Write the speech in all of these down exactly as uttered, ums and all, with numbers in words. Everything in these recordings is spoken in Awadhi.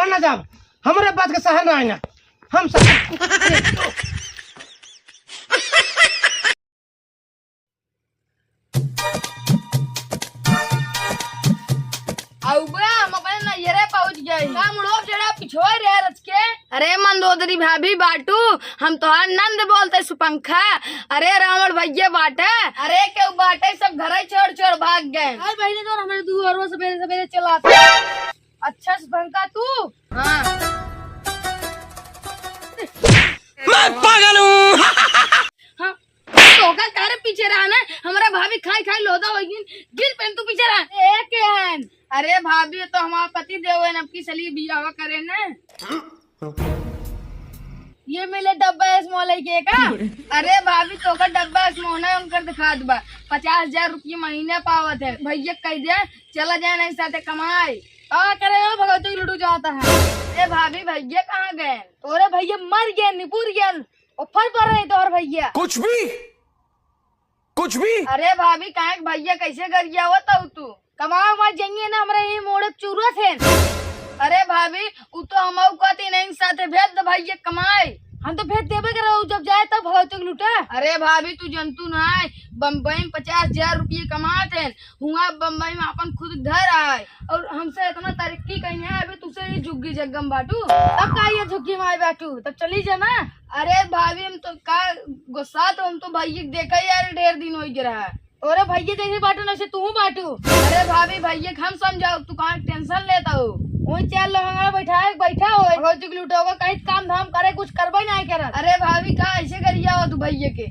ना जाब, हमरे बात के सहा ना आइना, हम सब। अउबा, हम अपने नैहरे पहुँच गए। का मुड़ो जरा पिछोए रहे रच के? अरे मंदोदरी भाभी बाटू, हम तोहार नंद बोलते सुपंखा। अरे रावण भैया बाटे। अरे केहू बाटे, सब घरे छोड़ छोड़ भाग गए। अरे बहिनी तो हमरे दुआरो सबेरे सबेरे चला। अच्छा सुपंखा तू? हाँ। मैं पागल हूँ। हाँ, तोका कारे पीछे रहा ना, हमरा भाभी खाई खाई लोदा हो गई, गिर पेन तू पीछे रहा। ए केहन? अरे भाभी, ये तो हमारा पति देव है, अब की सली बियाह करे ना। ये मिले डब्बा small है के का? अरे भाभी, तोका डब्बा small है, उनकर दिखात बा, पचास हजार रुपये महीने पावत है। भैया कह दे, चला जाए नहीं साथे कमाए। का करे हो भगवती लुटू जाता है। ए भाभी, भैया कहाँ गए? तोरे भैया मर गए, निपुर गए, ऊपर पर रहे तोर भैया। कुछ भी, कुछ भी। अरे भाभी, काहे के भैया कैसे गरियावत हऊ तू? कमाओ मत जाइए ना, हमरा ये मोड़े चूरा थे। अरे भाभी, उ तो हम कहती नहीं साथे भेज दे भैया कमाए। हम तो भेज देबे करे, उ जब जाए तब भगवती लुटा। अरे भाभी, तू जनतू ना है, बम्बई में पचास हजार रुपये कमात है, हुआ बम्बई में अपन खुद घर आए और हमसे इतना तरक्की कहीं है, अभी तुसे ही झुग्गी जग्गम बाटू। तब का ये झुग्गी में आए बाटू, तब चली जा ना। अरे भाभी, हम तो का गुस्सा तो हम तो भैया के देखा ही यार, ढेर दिन हो गया रहा। अरे भैया जैसे बाटू ना, वैसे तू बाटू। अरे भाभी, भैया के हम समझाओ, तू कहाँ tension लेता हो? वही चार लोग हमारा बैठा है, बैठा हो, भौजी के लुटाओगा, कहीं काम धाम करे, कुछ करबे नहीं करत। अरे भाभी, का ऐसे गरियावा तू भैया के?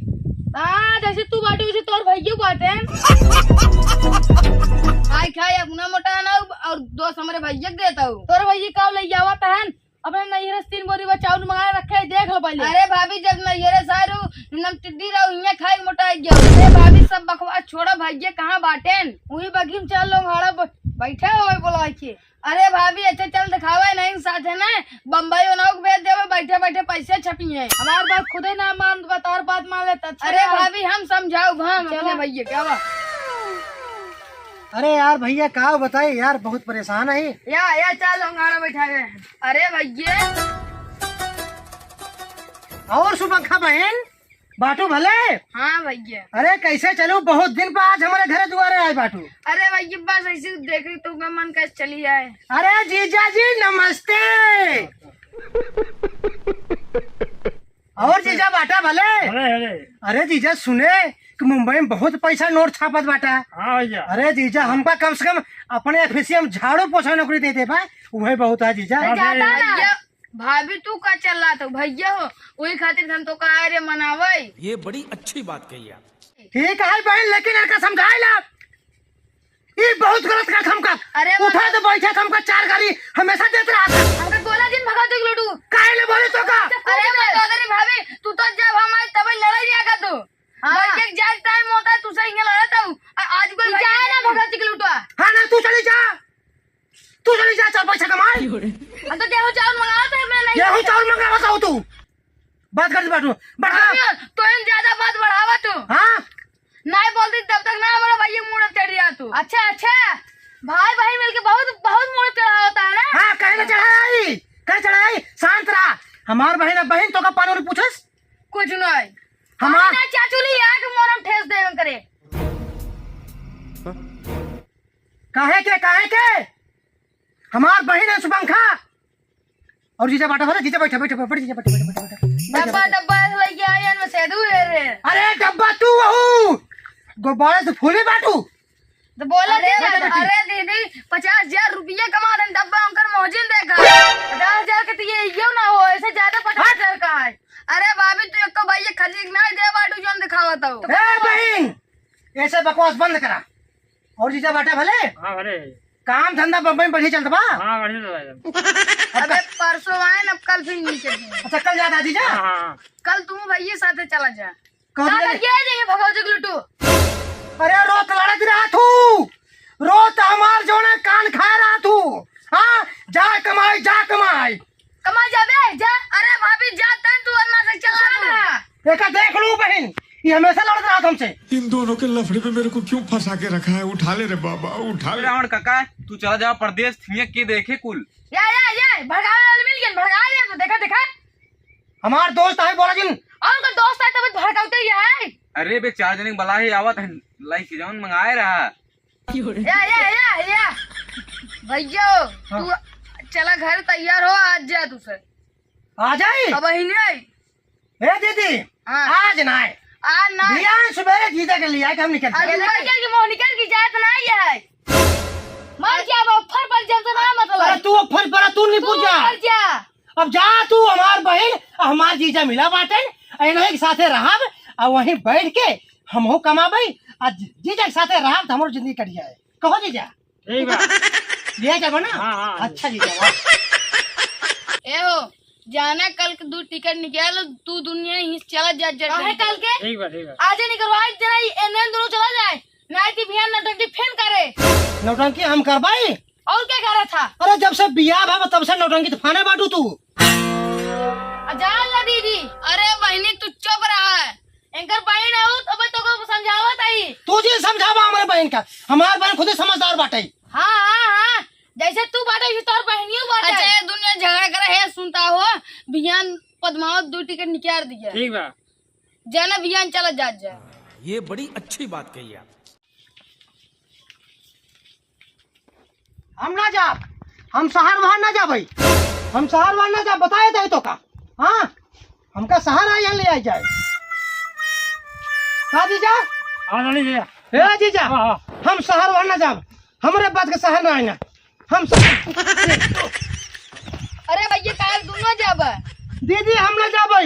हाँ, जैसे तू बाटू, वैसे तोर भैया बाटे। खाई खाई अपना मोटा ना और दोस्त हमारे भैया के देता हो। तोर भैया का ले जावा तहन? अपने नैहरे से तीन बोरी बा चाउर मंगा रखे है, देख लो पहले। अरे भाभी, जब नैहरे से आए रहू, एकदम टिड्डी रहू, हियाँ खाए के मोटा गया। अरे भाभी, सब बकवास छोड़ा, भैया कहाँ बाटेन? वही बगी में चार लोग हाड़ा ब-, बैठे हो, बोला के। अरे भाभी, अच्छा चल दिखावे नहीं साथ है ना, बम्बई उनाऊ के भेज देवे, बैठे बैठे पैसे छपी हैं। हमार बात खुदे ना मान, बता और बात मान लेता। अच्छा अरे यार। भाभी, हम समझाओ, हम चलो। अपने भैया क्या बा? अरे यार भैया, का बताई यार, बहुत परेशान है। या, या, चल, हम गाना बैठा गए। अरे भैया। और सुपंखा बहन, बाटू भले? हाँ भैया। अरे कैसे चलू, बहुत दिन पर आज हमारे घरे दुआरे आए बाटू। अरे भैया, बस ऐसे देखे तो का मन कैसे चली आए। अरे जीजा जी नमस्ते। और जीजा बाटा भले? अरे, अरे। अरे जीजा, सुने कि मुंबई में बहुत पैसा नोट छापत बाटा। हाँ भैया। अरे जीजा, हमका कम से कम अपने ऑफिस में झाड़ू पोछा नौकरी दे दे बा, वही बहुत है जीजा। हाँ ज्यादा ना। भैया, भाभी तू का चल रहा था भैया हो, वही खातिर हम तो कहा रे मनावे। ये बड़ी अच्छी बात कही आप। ठीक है बहन, लेकिन इनका समझाए ला। ई बहुत गलत करत हमका। अरे उठा बाबा। तो बैठा हमका चार गाली हमेशा देत रहा था। हमका बोला जिन भगवती के लड्डू। काहे ले बोले तो का? अरे मंदोदरी भाभी, तू तो जब हम आए तब लड़ाई आ का तू। हाँ। भाई के जाए टाइम होता है, तू सही लड़ा था। आ-, आज कोई तू भाई जाए ना नहीं। भगवती के लड्डू। हाँ ना, तू चली जा। तू चली जा, चल पैसा कमाए। हम तो गेहूं चावल मंगावा था, मैं नहीं गेहूं चावल मंगावा था तू। बात कर बाटू। बढ़ा। भाभी, तो इन ज्यादा बात बढ़ावा तू। हाँ। नहीं बोलती तब तक ना हमारा भैया मूड़ चढ़ रहा तू। अच्छा, अच्छा। भाई बहन मिलके बहुत, बहुत मूड़ चढ़ा होता है ना। हाँ, कहे ना चढ़ाई, कहे चढ़ाई, शांत रहा। हमार बहन, अब बहन तो का पानी पूछस? कुछ नहीं। हमार ना चाचू ली आके मोरम ठेस दे करे। काहे के, काहे के? हमार बहन है सुपंखा। और जीजा बाटा भले, जीजा बैठा, बैठा, बैठा, जीजा बैठा, बैठा, बैठा, बैठा, डब्बा, बैठा। डब्बा ऐसे लेके आए हैं, मैं सेदू ले रहे हैं। अरे डब्बा तू वहू, गुब्बारे से फूली बाटू। तो बोला अरे, दीदी, अरे दीदी, पचास हजार रुपये कमा रहे हैं, डब्बा उनकर मौजिन देखा। पचास हजार के तो ये, ये ना हो, ऐसे ज्यादा पचास हजार का है। अरे भाभी, तू एक तो भैया खरीद ना दे बाटू, जोन दिखावत हो। ए बहन, ऐसे बकवास बंद करा। और जीजा बाटा भले? हाँ, भले। काम धंधा बम्बई में बढ़िया चलत बा? हाँ, बढ़िया चलत बा। अबे परसों आए ना, अब कल फिर नीचे दिए। अच्छा, कल जाता जीजा? हाँ, हाँ। कल तू भैया साथे चला जा। कल का ले- करके आ जाइए भगवती के लुटू? अरे रोत लड़त रहा तू, रोत हमार जोने कान खाए रहा तू। हाँ, जा कमाई, जा कमाई। कमा जाबे, जा। अरे भाभी, जा तन तू अन्ना से चला तू। एका देख लू बहन, ये हमेशा लड़त रहा हमसे। इन दोनों के लफड़े में मेरे को क्यों फंसा के रखा है? उठा ले रे बाबा, उठा ले। रावण काका, तू चला जा परदेस, थिया के देखे कुल। या, या, या, भड़कावे वाले मिल गए, भड़कावे तो देखा, देखा। हमार दोस्त है, बोला जिन। और उनका दोस्त है तो बस भड़कावते ही है। अरे बे, चार जने के बला ही आवत है, लाई की जौन मंगाए रहा। या, या, या, या। भैया, हाँ। तू चला घर तैयार हो, आज जा तू फिर। आ जाई? अब ही नहीं आई। ए दीदी, हाँ। आज ना आए। आज ना आए। बिहान सुबेरे जीजा के लिए आए, हम निकल अरे जाए। निकल के मोह निकल की जात ना आई है। मर जा वो फर पर जब से ना मतलब। अरे तू फर पर तू नहीं तू पूछा। मर जा। अब जा तू, हमार बहिन, हमार जीजा मिला बाटे, इन्हीं के साथे रहब, और वहीं बैठ के हमहू कमाबई, आ जीजा के साथे रहब, तो हमरो जिंदगी कट जाए। कहो जीजा। ठीक बा। ले जाबो ना? हाँ, हाँ, हाँ। अच्छा जीजा, वाह। ए हो, जाना कल के दू टिकट निकाल, तू दुनिया ही चला जा, जा काहे कल के? ठीक बा, ठीक बा। आज निकलवा, आज तेरा ये एने दोनों चला जाए, नहीं तो बिहान नौटंकी फिर करे। नौटंकी हम करबाई? और क्या करे था? अरे जब से बियाह भा तब से नौटंकी तूफाने बाटू तू। आ जान ला दीदी। अरे बहिनी तू चुप रहा। एंकर बहिन आऊ तब तो को समझावत आई। तू जी समझावा हमरे बहिन का। हमार बहिन खुद ही समझदार बाटे। हाँ, हाँ, हाँ। जैसे तू बाटे वैसे तोर बहिनियो बाटे। अच्छा ये दुनिया झगड़ा करे है सुनता हो। बिहान पद्मावत दो टिकट निकाल दिया। ठीक बा। जाना बिहान चला जा जा। ये बड़ी अच्छी बात कही आप। हम ना जाब, हम शहर वहर ना जाबै, हम शहर वहर ना जाब, बताए दे तो का, हाँ, हमका शहर आए ले आए जाए। का जीजा? हाँ, नानी जी। ए जीजा, हाँ, हाँ। हम शहर वहर ना जाब, हमरे बात के शहर ना आए ना, हम शहर। अरे भैया, काहे दोनों जाबा? दीदी, हम ना जाबै,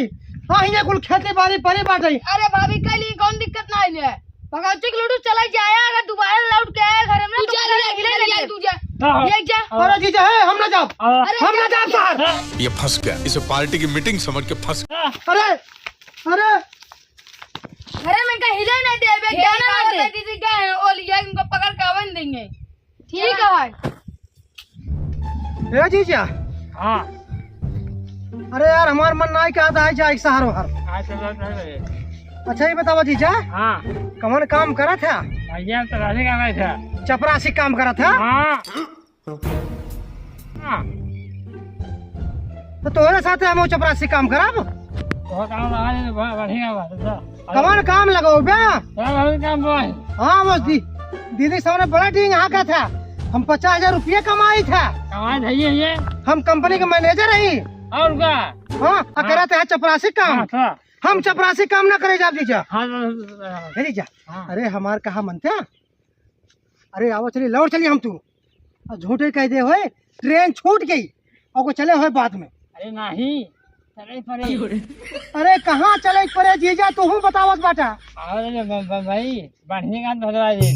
हाँ, हियाँ कुल खेती बाड़ी परी बाटे। अरे भाभी, कल ही कौन दिक्कत ना आइले? भगवती के लड्डू चला जाया, अगर दोबारा लौट के आया घर में ना, तू तो जा, ले, ले, ले, ले, तू जा। हाँ, हाँ। ले जा। हाँ। अरे जीजा, हे, हम ना जाब। हाँ। अरे हम ना जा, जाब जा। शहर। हाँ। ये फंस गया, इसे पार्टी की मीटिंग समझ के फंस गया। अरे, अरे। अरे मैं कहीं हिले नहीं देबे, ये जाना बात नहीं दे। दीदी क्या है? ओ लिया, इनको पकड़ के आवन देंगे। ठीक है भाई। ए जीजा। हाँ। अरे यार, हमार मन नाई कहत है जाए शहर वहर। हाँ, चलो, चलो, चलो। अच्छा, ये बतावा जीजा। हाँ। कौन काम करत है? भैया, चपरासी काम करत है। चपरासी काम करत है? हाँ। हाँ। तो तोहरे साथे हम चपरासी काम करब? बहुत काम लगा दे, बड़ा बढ़िया बात है। कवन काम लगाओ बे? हाँ, बहुत काम बा। हाँ, बस दी-, दीदी सामने बड़ा डींग हाँका था। हम पचास हजार रुपया कमाई था। कमाई था ये, ये। हम कंपनी के मैनेजर रही। और का? हाँ, आ हाँ। करत है चपरासी काम। हाँ, अच्छा। हम चपरासी काम ना करे जाब जीजा। हाँ, हाँ, हाँ, हाँ। हे जीजा, हाँ। अरे हमार कहा मनता? अरे आवा चली, लौट चली हम तू। और झूठे कह दे होए, ट्रेन छूट गई और को चले होए बाद में। अरे नहीं, चले पड़े। अरे कहाँ चले पड़े जीजा, तू हूँ बतावत बाटा। अरे ब-, ब-, भाई, बढ़िया काम धरवा दे।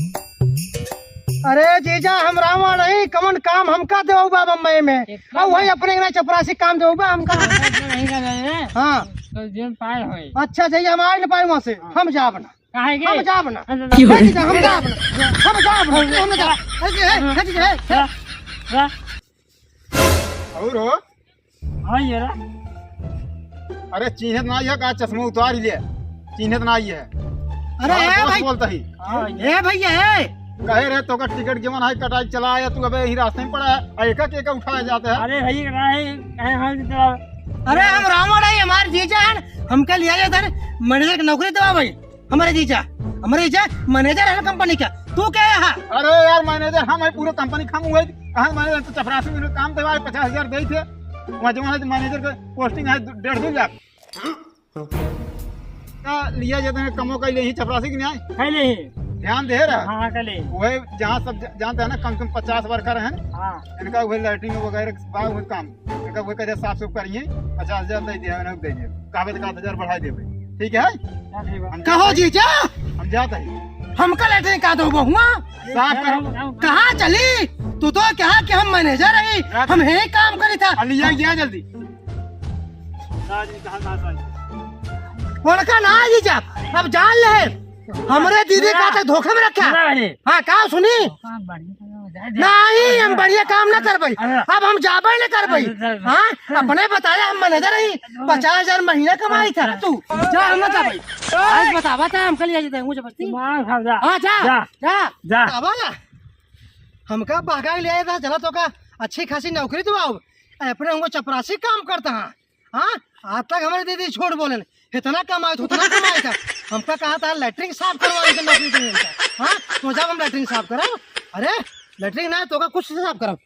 अरे जीजा, हम रावण नहीं, कमन काम हमका देऊ बा बम्बई में। एकदम। अब वही अपने ना चपरासी काम देऊ बा हमका। नहीं कर रहे हैं। हाँ। तो जेल पार होई। अच्छा, जाइए, हम आ नहीं पाए वहाँ से, हाँ। हम जाब ना। काहे के? हम जाब ना। अच्छा, हे जीजा, हम जाब ना। हम जाब ना। हम जाब। हे जी, हे, हे जी, हे, हे। रा-, रा-, और हो? हाँ, ये रहा। अरे, चीन्हत ना ये का चश्मा उतार ले। चीन्हत ना ये। अरे, हाँ, ए boss भाई। बोलता ही। हाँ, ये। ए भैया, ए। कहे रे, तो का टिकट जवन है, कटाई चला आया, तू अबे यही रास्ते में पड़ा है। आ, एका के एका उठाया जाता है। अरे भाई, नहीं, कहे हम तो अरे, हम रावण है, हमारे जीजा है, हमका लिया जाता है, मैनेजर की नौकरी दवा भाई। हमारे जीजा, हमारे जीजा मैनेजर है कंपनी का। तू क्या है? अरे यार, मैनेजर हम है पूरे कंपनी का, हम हुए कहाँ मैनेजर? तो चपरासी में काम देवाए, पचास हजार दे थे। वहाँ जमा है तो मैनेजर का पोस्टिंग है डेढ़ दो लाख। का लिया जाता है, कमो का ले ही चपरासी की न्याय। है ले ही। ध्यान दे रहा। हाँ, हाँ, कर ले। वही जहाँ सब ज-, जानते हैं ना, कम से कम पचास वर्कर हैं। हाँ। इनका वही लैट्रिन वगैरह बा, वही काम। इनका वही कहे साफ सुफ करिए, पचास हजार दे दिया, इन्हें दे दिया। कहबे तो आठ हजार बढ़ा देबे। ठीक है? हाँ, ठीक बा। हम कहो जाते हैं। जीजा। हम जाते हैं। हमका लेटरिन का दो बहुआ? साफ करो। कहाँ चली? तू तो कहा कि हम मैनेजर है, हम यही काम करी था। आ, लिया गया जल्दी। उनका ना जीजा, अब जान ले, हमरे दीदी का तो धोखे में रखा। हाँ, का सुनी? नहीं, हम बढ़िया काम ना करबै। अब हम जाबे ना करबै। हाँ, अपने बताया हम मैनेजर ही, पचास हजार महीना कमाई था तू। जा, हम ना जाबे। आज बतावा था, हमका लिया जाता है, मुझे बस्ती। हाँ, जा। जा। बतावा ना। हमका बहका के ले आया था, चला तो का अच्छी खासी नौकरी दिवाओ। अपने हमको चपरासी काम करता है। हाँ, आज तक हमारे दीदी झूठ बोले, इतना कमाए था, उतना कमाए था। हमका कहा था लेटरिन साफ करवाने के नौकरी देंगे इनका। हाँ, तो जब हम लेटरिन साफ करब, अरे लेटरिन ना तो का कुछ साफ करब।